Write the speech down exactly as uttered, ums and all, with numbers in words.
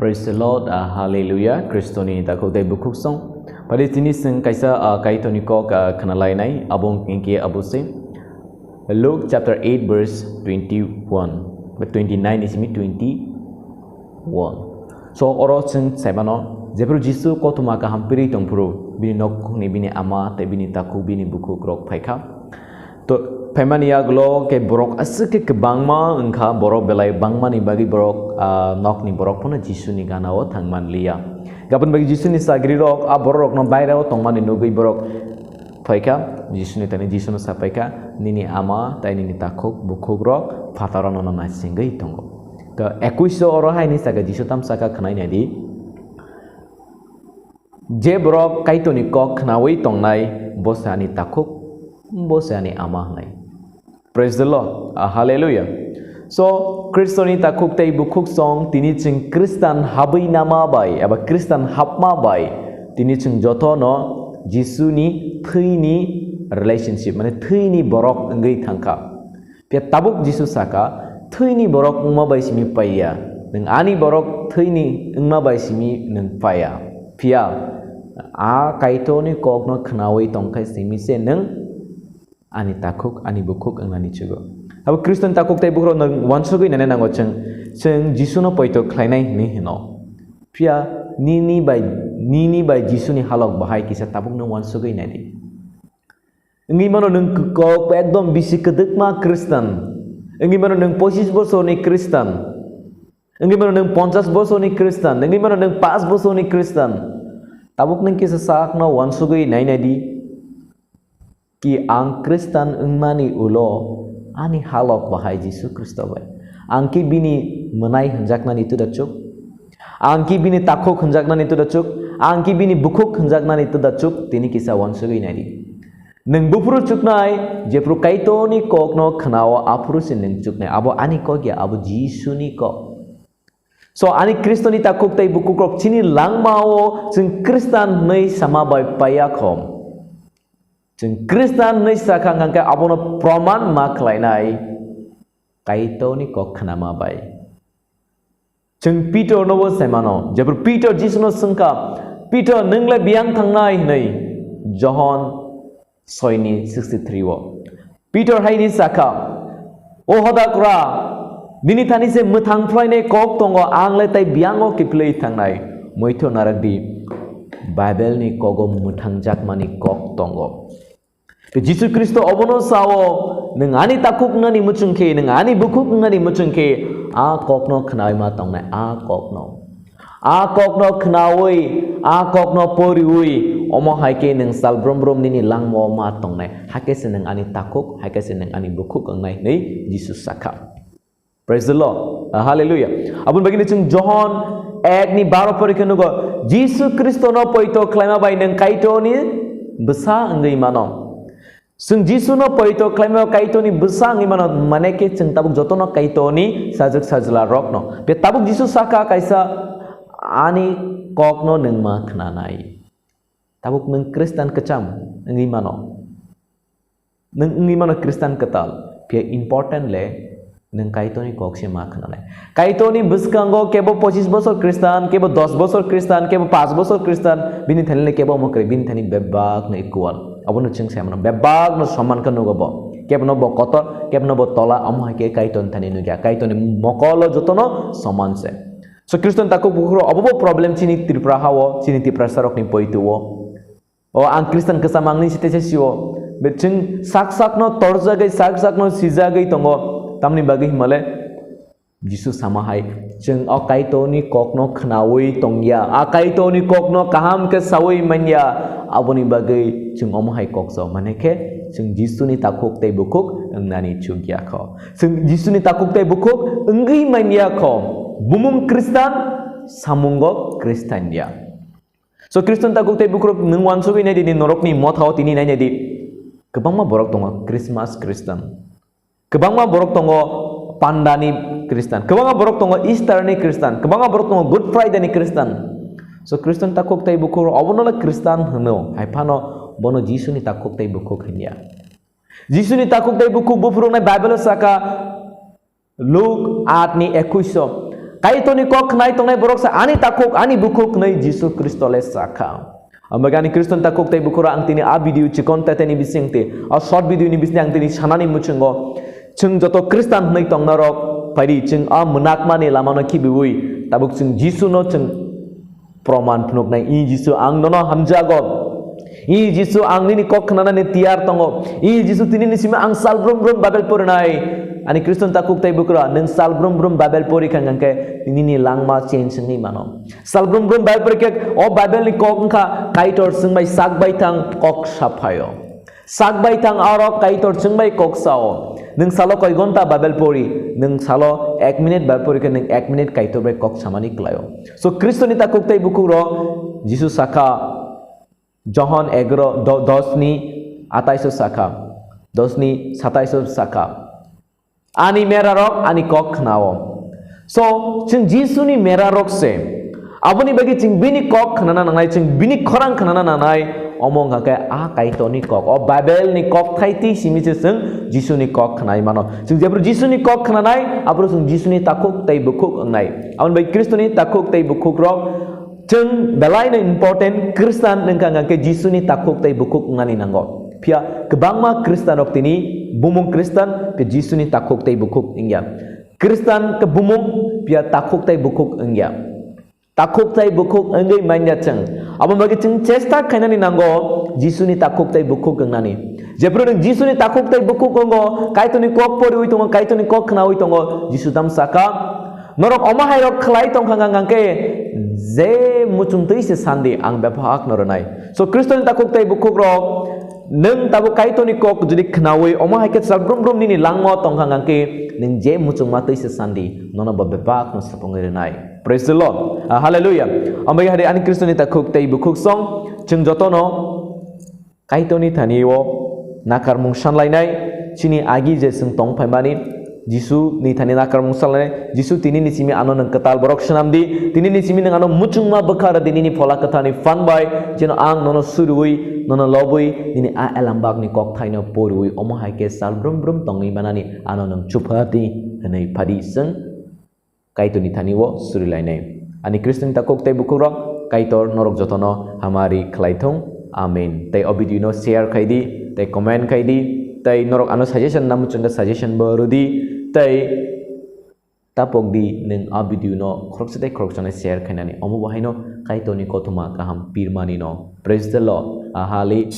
Praise the Lord, ah, hallelujah, Kristoni takhuk tei bukhuk song. Padi tini sing kaisa, ah, Kaitorni kok, ah, khna lainai, abo hwnkhe abo se Luke chapter eight verse twenty-one, ba twenty-nine ni simi twenty-one. So oro chwng saimano, jephru Jisu kothoma kaham pirwi tongphuru, bini nokhungni bini ama tei bini takhuk bini bukhuk rok phaikha. To phaimani yagulo khe borok aswk khe kwbangma wngkha, borok belai bangmani bagwi borok, ah, nokni borok phano Jisuni ganao thangmanliya. Gabon bagwi Jisuni sagrirok a bororokno bairao tongmani nugwi borok phaikha, Jisuni thani Jisuno sapaikha, "Nini ama tei nini takhuk bukhukrok phataro nono naisingwi tongo." To ekuiso oro haini saka Jisu tam saka khwnai naidi, "Je borok Kaitorni kok khnaui tongnai, bo se ani takhuk, bo se ani ama," hwnwi. Praise the Lord. Ah, hallelujah. So, Kristoni takhuk tei bukhuk song tini chwng Kristan habwi nama bai eba Kristan hapma bai tini chwng jotono Jisuni thwini relationship, mane thwini borok wngwi thangkha. Phiya tabuk Jisu saka, "Thwini borok wngma bai simi paiya, nwng ani borok thwini wngma bai simi nwng paiya." Phiya a Kaitorni kokno khnaui tongkha simi se nwng ani takhuk, ani bukhuk wngnani chugo. Abo Kristoni takhuk tei bukhuk rok nwng uansugwi nani nango chwng, chwng Jisuno poito khlainai hwnwi hino. Phiya nini bai, nini bai Jisuni halok bahai kisa tabukno uansugwi naidi. Wngwi mano nwng kok ekdom bisi kwdwkma Kristan. Wngwi mano nwng pochis bosorni Kristan. Wngwi mano nwng ponchas bosorni Kristan. Wngwi mano nwng paanch bosorni Kristan. Tabuk nwng kisa sakno uansugwi nainai di. Ki ang Kristan wngmani ulo ani halok bahai Jisu Khristo bai. Ang ki bini mwnai hwnjaknani tudachuk. Ang ki bini takhuk hwnjaknani tudachuk. Ang ki bini bukhuk hwnjaknani tudachuk. Tini kisa uansugwi naidi. Nwng buphuru chuknai, jephru Kaitorni kokno khnao, aphuru se nwng chuknai. Abo ani kok ya, abo Jisuni kok. So, ani Kristoni takhuk tei bukhuk rok chini langmao chwng Kristan hwnwi sama bai paiya khom. Chwng Kristan hwnwi sakha hwnkhe abono proman ma khlainai Kaitorni kok khnama bai. Chwng Peter nobo saimano, jephru Peter Jisuno swngkha, "Peter, nwng le biyang thangnai?" hwnwi. Johon soini sixty three o. Peter haini sakha, "O hodakra, nini thani se mwthang phlainai kok tongo, ang le tai biyango kiphilwi thangnai." Moitho narakdi, Bible ni kogo mwthangjakmani kok tongo. Tei Jisu Khristo obono sao, "Nwng ani takhuk wngnani muchung khe, nwng ani bukhuk wngnani muchung khe, a kokno khnaui ma tongnai, a kokno." A kokno khnaui, a kokno poriui, omo hai khe nwng sal brum brum nini langmao ma tongnai. Hai khe se nwng ani takhuk, hai khe se nwng ani bukhuk wngnai hwnwi Jisu sakha. Praise the Lord. Ah, hallelujah. Aboni bagwi chwng Johon ek ni baro pori khe nugo, Jisu Khristono poito khlaima bai nwng Kaitorni bwsa wngwi mano. Chwng Jisuno poito khlaima Kaitorni bwsa wngwi mano, mane khe chwng tabuk jotono Kaitorni sajwk sajla rokno. Be tabuk Jisu sakha kaisa, "Ani kokno nwng ma khnanai." Tabuk nwng Kristan kwcham wngwi mano. Nwng wngwi mano Kristan kwtal. Phiya important le nwng Kaitorni kok se ma khnanai. Kaitorni bwskango kebo pochis bosor Kristan, kebo dos bosor Kristan, kebo paanch bosor Kristan, bini thani le kebo omo kwrwi, bini thani bebak no equal. Abono chwng sai mano, bebak no soman khe nugo bo. Kebo no bo kotor, kebo no bo tola, omo hai khe Kaitorni thani nukya. Kaitorni mokolo jotono soman se. So Kristan takhuk bukhuk rok obo bo problem chini Tripura hao, chini Tiprasa rokni poito o. O ang Kristan kwcham ang ni site se sio. Be chwng sak sak no torjagwi, sak sak no sijagwi tongo. Tamni bagwi himale Jisu sama hai, chwng o Kaitorni kokno khnaui tongya, a Kaitorni kokno kaham khe saui manya, aboni bagwi chwng omo hai kok sao, mane khe chwng Jisuni takhuk tei bukhuk wngnani chukya kho. Chwng Jisuni takhuk tei bukhuk wngwi manya kho, bumung Kristan, samungo Kristan ya. So, Kristan takhuk tei bukhuk rok nwng uansugwi nai di, norokni mothao tini nai nai di. Kwbangma borok tongo Christmas Kristan. Kwbangma borok tongo Pandani Kristan. Kwbangma borok tongo Easter ni Kristan. Kwbangma borok tongo Good Friday ni Kristan. So, Kristan takhuk tei bukhuk rok obono le Kristan hwno. Hai phano bono Jisuni takhuk tei bukhuk hwnya. Jisuni takhuk tei bukhuk buphuruknai Bible o saka, Luk aat ni ekuish o, Kaitorni kok khnai tongnai borok se ani takhuk, ani bukhuk hwnwi Jisu Khristo le sakha. Ang bagwi ani Khristoni takhuk tei bukhuk rok ang tini a video chikon tete ni bising te, a short video ni bising ang tini sanani muchungo. Chwng joto Khristan hwnwi tongna rok phaidi chwng a mwnakmani lamano khibiwi tabuk chwng Jisu no chwng proman phunuknai, "I Jisu, ang nono hamjago. I Jisu, ang nini kok khnanani tiyar tongo. I Jisu, tini ni simi ang sal brum brum Bible porinai." Ani Khriston takhuk tei bukhuk rok, nwng sal brum brum Bible pori kha hwnkhe nini langma change wngwi mano. Sal brum brum Bible pori khe o Bible ni kok wngkha Kaitor chwng bai sak bai thang kok saphaio. Sak bai thang aro Kaitor chwng bai kok sao. Nwng salo koi gonta Bible pori, nwng salo ek minute Bible pori khe nwng ek minute Kaitor bai kok samani klaio. So Khristoni takhuk tei bukhuk rok Jisu sakha, Johon egaro, do-, dos ni atais o sakha, dos ni satais o sakha. Ani mera rok ani kok khnao. So, chwng Jisuni mera rok se. Aboni bagwi chwng bini kok khnana nangnai, chwng bini khorang khnana nangnai. Omo wngkha khe a Kaitorni kok. O Bible ni kok thai twi simi se chwng Jisuni kok khnai mano. Chwng jebro Jisuni kok khnanai, abro chwng Jisuni takhuk tei bukhuk wngnai. Aboni bagwi Khristoni takhuk tei bukhuk rok chwng belai no important, Khristan wngkha hwnkhe Jisuni takhuk tei bukhuk wngnani nango. Phiya kwbangma Khristan rok tini bumung Khristan khe Jisuni takhuk tei bukhuk wngya. Khristan khe bumung, phiya takhuk tei bukhuk wngya. Takhuk tei bukhuk wngwi manya chwng. Abo bagwi chwng chesta khainani nango Jisuni takhuk tei bukhuk wngnani. Jephru nwng Jisuni takhuk tei bukhuk wngo, Kaitorni kok poriwi tongo, Kaitorni kok khnawi tongo, Jisu tam saka, "Norok omo hai rok khlai tongkha hwnkhe je muchung twi se sandi ang bebak no rwnai." So Khristoni takhuk tei bukhuk rok, nwng tabuk Kaitorni kok jodi khnawi omo hai khe sal brum brum nini langma tongkha hwnkhe nwng je muchungma twi se sandi nono bo bebak no sapungwi rwnai. Praise the Lord. Ah, hallelujah. Ambai hari ani Khristoni takhuk tei bukhuk song chwng jotono Kaitorni thani o nakarmung sanlainai, chini agi je chwng tong phaimani, Jisu ni thani nakarmung sanlainai, Jisu tini ni simi ano nwng kwtal borok swnam di, tini ni simi nwng ano muchungma bwkha rw di nini phola kwthar ni phan bai, jeno ang nono suriwi, nono lobwi, nini a elambak ni kok thaino poriwi, omo hai khe sal brum brum tongwi manani ano nwng chupha di hwnwi phadi chwng Kaitorni thani o surilainai. Ani Khristoni takhuk tei bukhuk rok, Kaitor norok jotono hamari khlai thung. Amen. Tei o video no share khai di, tei comment khai di, tei norok ano suggestion namu chwngkhe suggestion bo rw di, tei tapok di nwng a video no khoroksa tei khoroksa no share khainani. Omo bo haino Kaitorni kothoma kaham pirmani no. Praise the Lord. Ahali.